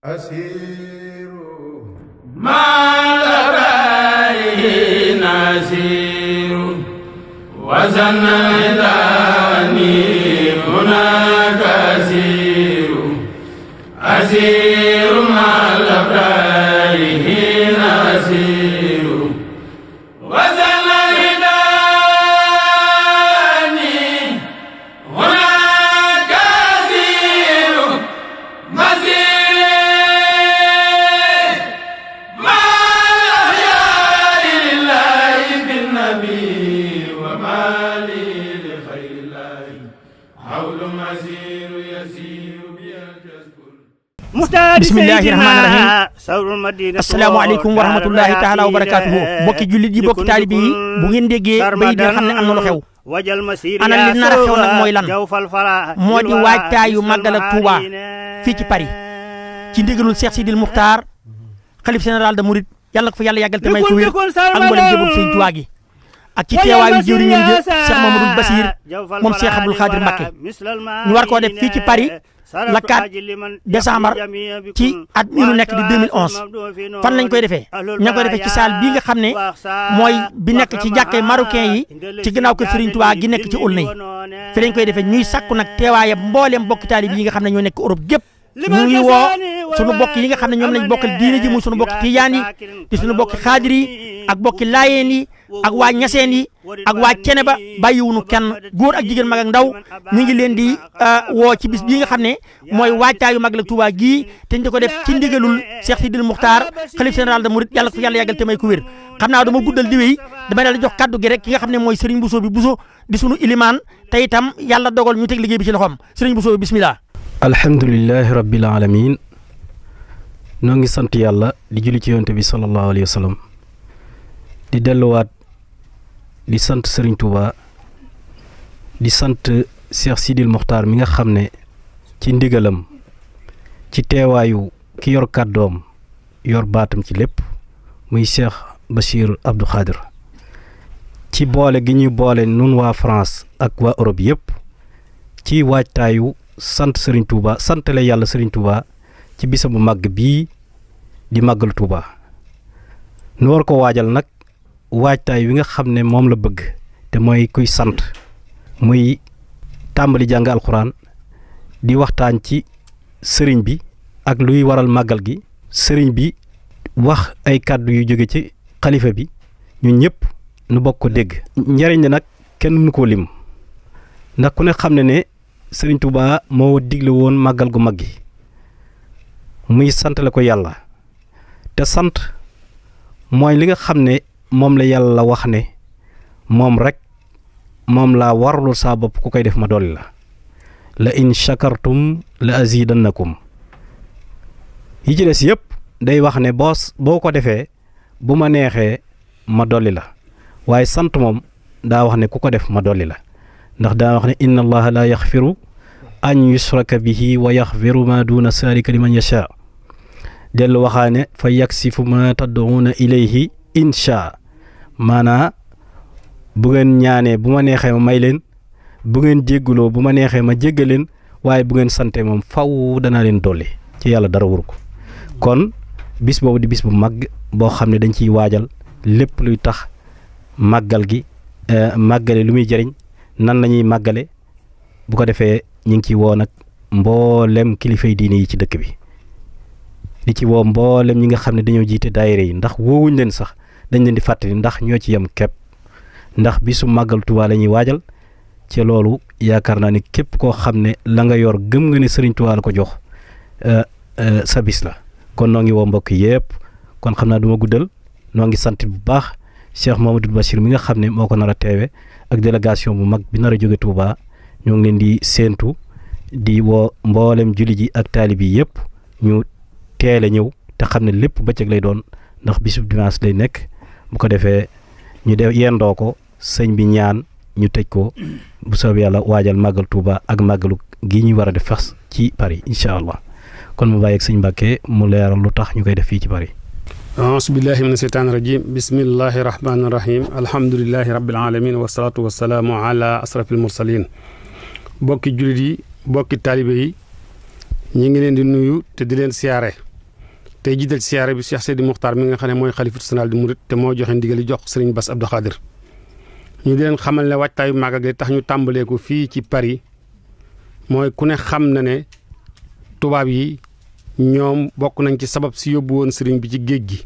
asiru malabari nasiru wazanadani munakasiru asiru malabari nasiru bismillahi rahmaani rahim asalaamaaleykum wa rahmatullahi taala wa barakaatuhu bokki jullit yi bokki taalibe yi bu ngeen déggee bay di xam ne am na lu xew ana li nar a xew nag mooy lan moo di waajtaayu màggal ak Touba fii ci Paris ci ndigalul Cheikh Sidil Muxtaar xalif général de Mouride yàlla ko fa yàlla yàggal te may ko wér ak mboolem jëbam Sëñ Touba gi ak ci teewaayu jëwriñam ja Cheikh Mamadou Bassir moom Cheikh Abdoul Khadir Mbacké ñu war koo def fii ci Paris le 4 décembre ci at mi nu nekk di 2011 fan lañ koy defee ña koy defee ci salle bii nga xam ne mooy bi nekk ci jàkkee marocain yi ci gannaaw ko Serigne Touba gi nekk ci Aulnay fi lañ koy defee ñuy sakku nag teewaayam mbooleem bokki taalib yi nga xam ne ñoo nekk Europe gépp ñu ngi woo sunu bokk yi nga xam ne ñoom lañ bokkal diine ji muy sunu bokki tijaan yi di sunu bokki xaadir yi ak bokki laayeen yi ak waa ñaseen yi ak waa cene ba bàyyiwunu kenn góor ak jigéen mag ak ndaw ñu ngi leen di woo ci bis bii nga xam ne mooy waajtaayu Magal Touba gii te ñu di ko def ci ndigalul Cheikh Sidil Muxtaar xalif général de Mouride yàlla ko yàlla yàggal te may ko wér xam naa dama guddal di wéy damay daal di jox kaddu gi rek ki nga xam ne mooy Serigne Bousso bi Bousso di sunu ilimaan te itam yàlla dogal ñu teg liggéey bi ci loxoom Serigne Bousso bi bismillah. alhamdulilahi rabbil alamin noo ngi sant yàlla di julli ci yonte bi sallallahu alayhi wa sallam di delluwaat di sant Serigne Touba di sant Cheikh Sidil Muxtaar mi nga xam ne ci ndigalam ci teewaayu ki yor kàddoom yor baatam ci lépp muy Cheikh Bachir Abdou Khadir ci boole gi ñuy boole nun waa France ak waa Europe yëpp ci waajtaayu sant Serigne Touba santale yàlla Serigne Touba ci bisa bu màgg bii di màggal Touba nu war ko waajal nag waajtaay wi nga xam ne moom la bëgg te mooy kuy sant muy tàmbali jàng alxuraan di waxtaan ci sëriñ bi ak luy waral màggal gi sëriñ bi wax ay kàddu yu jóge ci xalifa bi ñun ñëpp nu bokk ko dégg njariñ li nag kenn mënu koo lim ndax ku ne xam ne ne Sëriñ Touba moo digle woon màggal gu mag gi muy santale ko yàlla te sant mooy li nga xam ne moom la yàlla wax ne moom rek moom laa warlul saa bopp ku koy def ma dolli la in shakartum la azidannakum yi ci des yëpp day wax ne boo ko defee bu ma neexee ma dolli la waaye sant moom daa wax ne ku ko def ma dolli la ndax daa wax ne inna allaha la yaxfiru an yushraka bihi wa yaxfiru ma duna salika liman yasha dellu waxaane fa yaksifu ma tad'una ilayhi insha maanaa bu ngeen ñaanee bu ma neexee ma may leen bu ngeen jégguloo bu ma neexee ma jéggal leen waaye bu ngeen sante moom faw danaa leen dolli ci yàlla dara wuru ko kon bis boobu di bis bu mag boo xam ne dañ ciy waajal lépp luy tax màggal gi màggale lu muy jëriñ nan la ñuy màggale bu ko defee ñu ngi ci woo nag mboolem kilifay diine yi ci dëkk bi di ci woo mboolem ñi nga xam ne dañoo jiite daayira yi ndax woowuñ leen sax dañ leen di fàttali ndax ñoo ci yem képp ndax bisu màggal Tuubaa la ñuy waajal ci loolu yaakaar naa ni képp koo xam ne la nga yor gëm nga ne Sëriñ Tuubaa la ko jox sa bis la kon noo ngi woo mbokk yëpp kon xam naa du ma guddal noo ngi sant bu baax Cheikh Mamadou Bachir mi nga xam ne moo ko nar a teewe ak délégation bu mag bi nar a jóge Touba ñoo ngi leen di séentu di woo mboolem julli ji ak taalib yi yëpp ñu teel a ñëw te xam ne lépp bëccëg lay doon ndax bisub dimanche lay nekk bu ko defee ñu def yendoo ko sëñ bi ñaan ñu tëj ko bu soobee yàlla waajal màggal Touba ak màggalu gi ñuy war a def fas ci Paris incha allah kon mu bàyyi ak sëñ Mbàkke mu leeral lu tax ñu koy def fii ci Paris. auzu billahi mina seytaani rajim bismillahi rahmaani rahim alhamdulilahi rabbil alamin wasalaatu wasalaamu ala asrafil mursalin bokki jullit yi bokki taalibe yi ñi ngi leen di nuyu te di leen siyaare tey jiital ci siyaare bi Cheikh Seydi Mokhtar mi nga xam ne mooy xalifatu général di murit te moo joxe ndigal jox Serigne Bass Abdou Khadir ñu di leen xamal ne waajtaayu màggal gi tax ñu tàmbalee ko fii ci Paris mooy ku ne xam na ne tubaab yi ñoom bokk nañ ci sabab si yóbbu woon sëriñ bi ci géej gi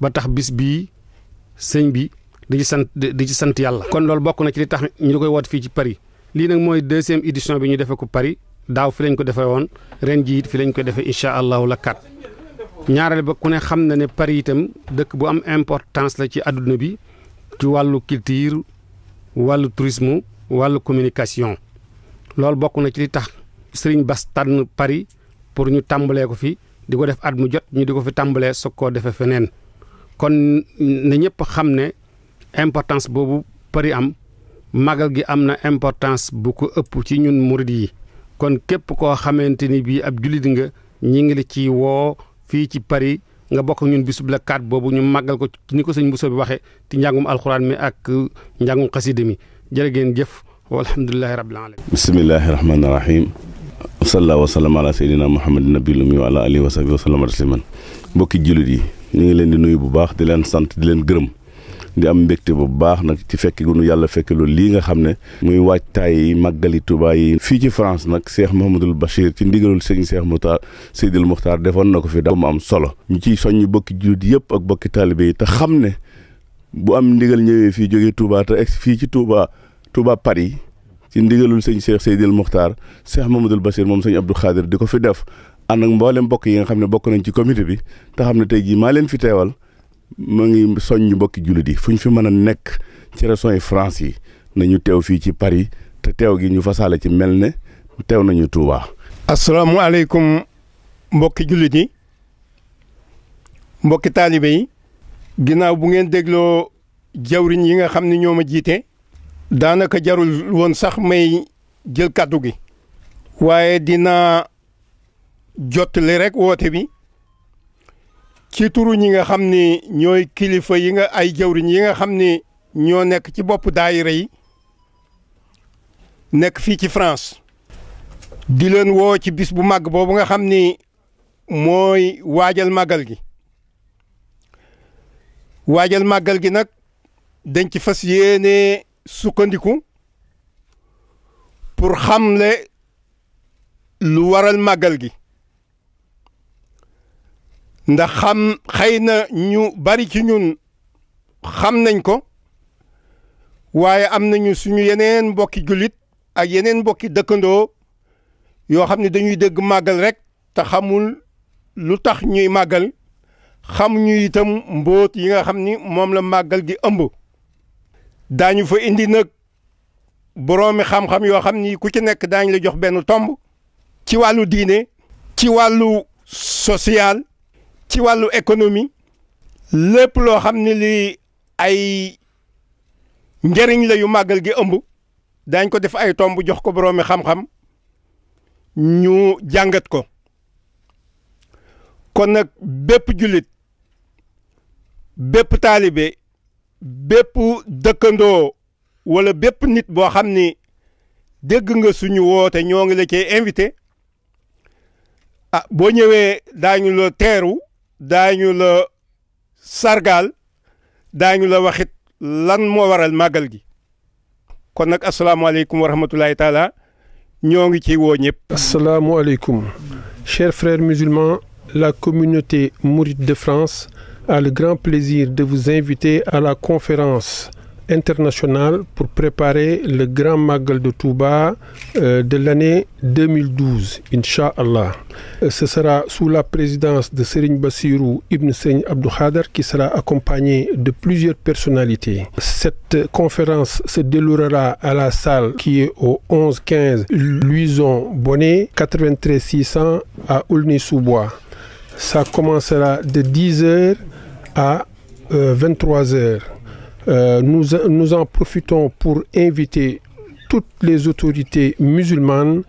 ba tax bis bii sëñ bi di ci sant yàlla. kon loolu bokk na ci li tax ñu di koy woot fii ci Paris lii nag mooy 2e édition bi ñu defee ko Paris daaw fi lañ ko defee woon ren jii it fi lañ ko defee incha allahu la 4. ñaareel ba ku ne xam na ne Paris itam dëkk bu am importance la ci adduna bi ci wàllu culture wàllu tourisme wàllu communication loolu bokk na ci li tax Serigne Bass tànn Paris pour ñu tàmbalee ko fi di ko def at mu jot ñu di ko fi tàmbalee soog koo defee feneen kon na ñëpp xam ne importance boobu Paris am magal gi am na importance bu ko ëpp ci ñun murid yi kon képp koo xamante ni bii ab jullit nga ñi ngi la ci woo fii ci Paris nga bokk ñun bisub la 4 boobu ñu màggal ko ni ko sëñ Bousso bi waxee ci njàngum alxuraan mi ak njàngum xasida mi jërë ngeen jëf walhamdulilahi rabbil alamin bismillahi rahmaani rahim sallallahu wa sallam ala sayyidina muhammadin nabiyil ummi wa ala alihi wa sahbihi wa sallam tasliman mbokki jullit yi ñu ngi leen di nuyu bu baax di leen sant di leen gërëm di am mbégte bu baax nag ci fekk gu nu yàlla fekk loolu lii nga xam ne muy waajtaay màggali Tuubaa yi fii ci France nag Cheikh Mouhamadoul Bachir ci ndigalul sëñ Cheikh Moukhtar Seydil Mokhtar defoon na ko fi da mu am solo ñu ciy soññ bokki jullit yëpp ak bokki taalibe yi te xam ne bu am ndigal ñëwee fii jógee Touba te egg fii ci Touba Paris ci ndigalul sëñ Cheikh Seydil Mokhtar Cheikh Mouhamadoul Bachir moom sëñ Abdou Khadir di ko fi def ànd ak mboolem mbokk yi nga xam ne bokk nañ ci comité bi te xam ne tey jii maa leen fi teewal ma ngi soññ mbokki jullit yi fu ñu fi mën a nekk ci régions yi France yi nañu teew fii ci Paris te teew gi ñu fasaale ci mel ne teew nañu Touba. asalaamualeykum mbokki jullit yi mbokki taalibe yi ginnaaw bu ngeen dégloo jawriñ yi nga xam ne ñoo ma jiite daanaka jarul woon sax may jël kàddu gi waaye dina jottali rek woote bi ci turu ñi nga xam ni ñooy kilifa yi nga ay jawriñ yi nga xam ni ñoo nekk ci bopp daayira yi nekk fii ci France di leen woo ci bis bu màgg boobu nga xam ni mooy waajal màggal gi nag dañ ci fas yéene sukkandiku pour xamle lu waral màggal gi ndax xëy na ñu bari ci ñun xam nañ ko waaye am nañu suñu yeneen mbokki jullit ak yeneen mbokki dëkkandoo yoo xam ne dañuy dégg màggal rek te xamul lu tax ñuy màggal xamuñu itam mbóot yi nga xam ni moom la màggal gi ëmb. daañu fa indi nag boroomi xam-xam yoo xam ni ku ci nekk daañu la jox benn tomb ci wàllu diine ci wàllu social ci wàllu économie lépp loo xam ne li ay njëriñ la yu màggal gi ëmb daañ ko def ay tomb jox ko boroomi xam-xam ñu jàngat ko kon nag bépp jullit bépp taalibe bépp dëkkandoo wala bépp nit boo xam ni dégg nga suñu woote ñoo ngi la cee invité boo ñëwee daañu la teeru daañu la sargaal daañu la waxit lan moo waral màggal gi kon nag asalaamaaleykum wa rahmatulahi taala ñoo ngi ciy woo ñëpp. asalaamaaleykum chers frères musulmans, la communauté mouride de France a le grand plaisir de vous inviter à la conférence internationale pour préparer le grand Magal de Touba de l'année 2012, Inch'Allah. Ce sera sous la présidence de Serigne Bassirou Ibn Serigne Abdou Khader qui sera accompagné de plusieurs personnalités. Cette conférence se déroulera à la salle qui est au 11-15 Louison Bonnet, 93 600 à Aulnay-sous-Bois. Ça commencera de 10h à 23h. Nous en profitons pour inviter toutes les autorités musulmanes,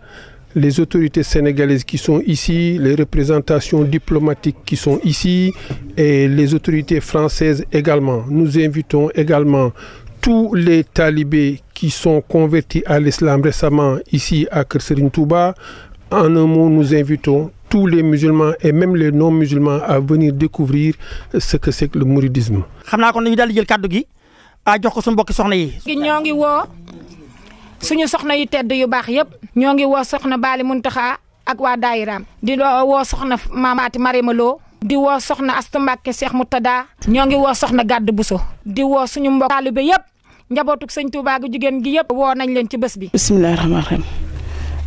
les autorités sénégalaises qui sont ici, les représentations diplomatiques qui sont ici et les autorités françaises également. Nous invitons également tous les talibés qui sont convertis à l'islam récemment ici à Kër Serigne Touba. En un mot, nous invitons tous les musulmans et même les non-musulmans à venir découvrir ce que c'est que le mouridisme. xam naa kon dañu daal di jël kàddu gi jox ko suñu mbokki soxna yi. ñoo ngi woo suñu soxna yu tedd yu baax yëpp ñoo ngi woo soxna Baali Muntaxa ak waa daayiraam di woo soxna Maamaati Marema Lo di woo soxna Asta Mbàkke Cheikh Moutada ñoo ngi woo soxna Gàdd Buso di woo suñu mbokk taalibe yëpp njabootuk sëñ Tuubaa gu jigéen gi yëpp woo nañ leen ci bés bi. bismillaahi rahmaani rahiim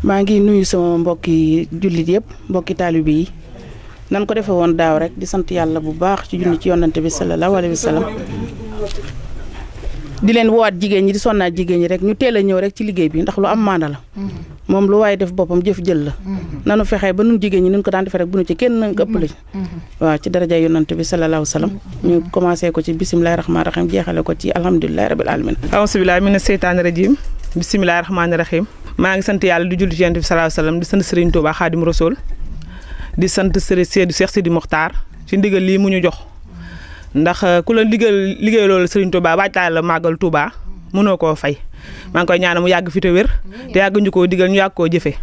maa ngi nuyu sama mbokki jullit yëpp mbokki taalibe yi nan ko defee woon daaw rek di sant yàlla bu baax ci junni ci yonante bi sallallahu alayhi wa sallam di leen woowaat jigéen ñi di sonnaat jigéen ñi rek ñu teel a ñëw rek ci liggéey bi ndax lu am maana la moom lu waaye def boppam jëf jël la nanu fexee ba nun jigéen ñi nun ko daan defee rek bu nu ci kenn ëppale waaw ci daraja yonante bi sallallahu alayhi wa sallam ñu commencé ko ci bisimilahi rahmaani rahim jeexale ko ci alhamdulilahi rabil alamin aousubilahi mina seytaani rajim bisimilahi rahmaani rahim maa ngi sant yàlla di julli ci yonante bi sallallahu alayhi wa sallam di sant Serigne Touba Khadim Rasoul di sant Serigne Cheikh Sidi Mokhtar ci ndigal lii mu ñu jox ndax ku la liggéey loolu Serigne Touba waajtaay la màggal Touba mënoo koo fay maa ngi koy ñaanal mu yàgg fi te wér te yàgg ñu koo digal ñu yàgg koo jëfe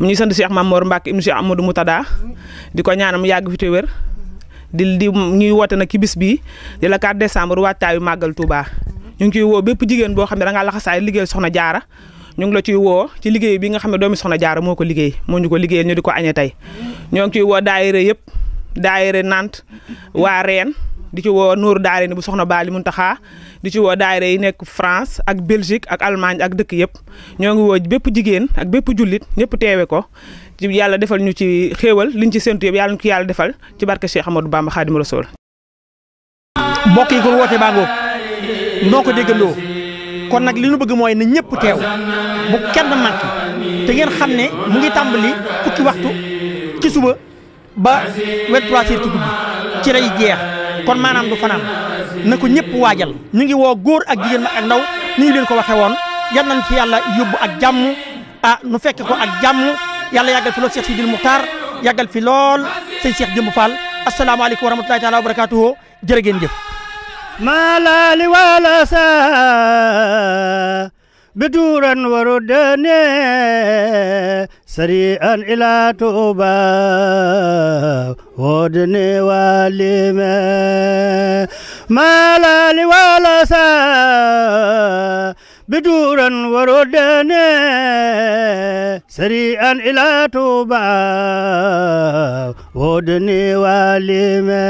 mu ñuy sant Cheikh Mamour Mbacke ibnu Cheikh Amadou Moutada di ko ñaanal mu yàgg fi te wér di ñuy woote nag ci bis bii di la 4 décembre waajtaayu màggal Touba ñu ngi ciy woo bépp jigéen boo xam ne da ngaa laxasaay liggéey soxna jaara ñu ngi la ciy woo ci liggéey bi nga xam ne doomi soxna jaara moo ko liggéey moo ñu ko liggéeyal ñu di ko añee tey ñoo ngi ciy woo daayira yëpp daayira Nantes waa Reen di ci woo Nuuru daayira bu soxna Baali Muntaxa di ci woo daayira yi nekk France ak Belgique ak Allemagne ak dëkk yëpp ñoo ngi woo bépp jigéen ak bépp jullit ñëpp teewe ko ci yàlla defal ñu ci xéewal liñ ci séntu yëpp yàlla ñu ko yàlla defal ci barke Cheikh Amadou Bamba Xaadimu Rasuul. mbokk yi kon woote baa ngoog noo ko déggandoo kon nag li ñu bëgg mooy na ñëpp teew bu kenn manqué te ngeen xam ne mu ngi tàmbali fukki waxtu ci suba ba 23 heures ci guddi ci lay jeex kon maanaam du fanaan na ko ñëpp waajal ñu ngi woo góor ak jigéen mag ak ndaw ni ñu leen ko waxee woon yal nañ ci yàlla yóbbu ak jàmm nu fekk ko ak jàmm yàlla yàggal fi lool Cheikh Sidil Muxtaar yàggal fi lool sëñ Cheikh Jëmb Fall asalaamaaleykum wa rahmatulahi taala wa barakaatuhu jërë ngeen jëf malali wala sa biduran warudane sari'an ila tuba wodane walime malali wala sa biduran warudane sari'an ila tuba wodane walime